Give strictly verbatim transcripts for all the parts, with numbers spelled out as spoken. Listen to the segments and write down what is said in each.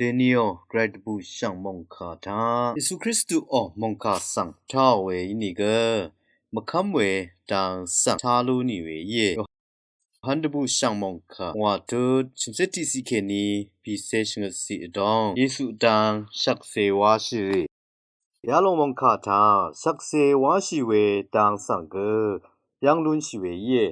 Dènìò gvray dvbùshv̀ng mòngkà taq Yesu Kristuò mòngkà svng táò we ínìgø mvkv́m we dang svng tá lú nì we íe. Yohan dvbùshv̀ng mòngkà ngwà tut shvngøt tiqciq kèní pìcé shvngøt ciq vdóng Yesu dang shvkse wáshì rì. Yalòng mòngkà taq shvkse wáshì we dang svng gø yv́ng lúnshì we íe.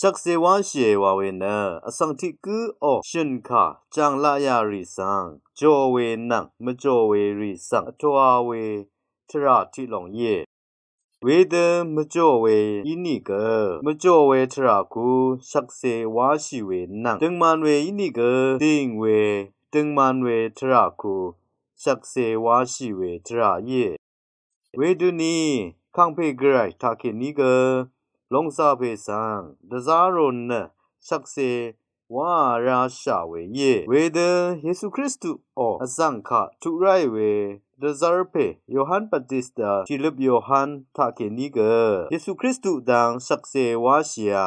Shvkse wáshìe wa we nø vsvng tiq gǿò shø̀n kà jàng laqyà rì svng jò we nvng mvjò we rì svng vtoa we tvrà tiq lòng íe. Wedø mvjò we ínìgø mvjò we tvrà ku shvkse wáshì we nvng døngman we ínìgø dìng we døngman we tvrà ku shvkse wáshì we tvrà íe. Wedøni kàngpè gvray taqkèní gø lòngzàpè svng dvzá rò nø shvkse wáā ráshà we íe. Wedø Yesu Kristuò vzv̀ng kaq tuq ráì we dvzv́rpè Yohan Batista tìløp Yohan taqkèní gø Yesu Kristu dang shvkse wáshìā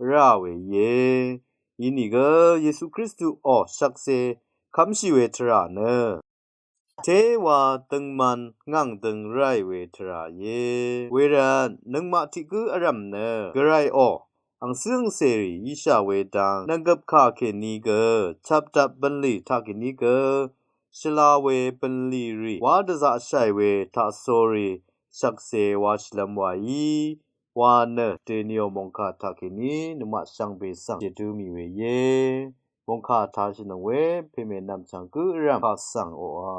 ráā we íe. Inìgø Yesu Kristuò shvkse kv́mshì we tvrà nø téwa døngman ngàng døng ráì we tvrà íe. Wervt nøngmaq tiq gǿ vrv̀m nø gvrayò angcǿ angcèrì íshà we dang nv̀nggøp kà kèní gø chapdap bv̀nlì taqkèní gø shvla we bv̀nlì rì wá dvzaqshàì we taqsórí shvkse wáshìlv́m wàí wa nø dènìò mòngkà taqkèní nøngmaq shvngbe svng jèdø mì we íe. Mòngkà tashìnøng we pèmè nv̀mchv̀ng gǿ vrv̀m kà svng oqà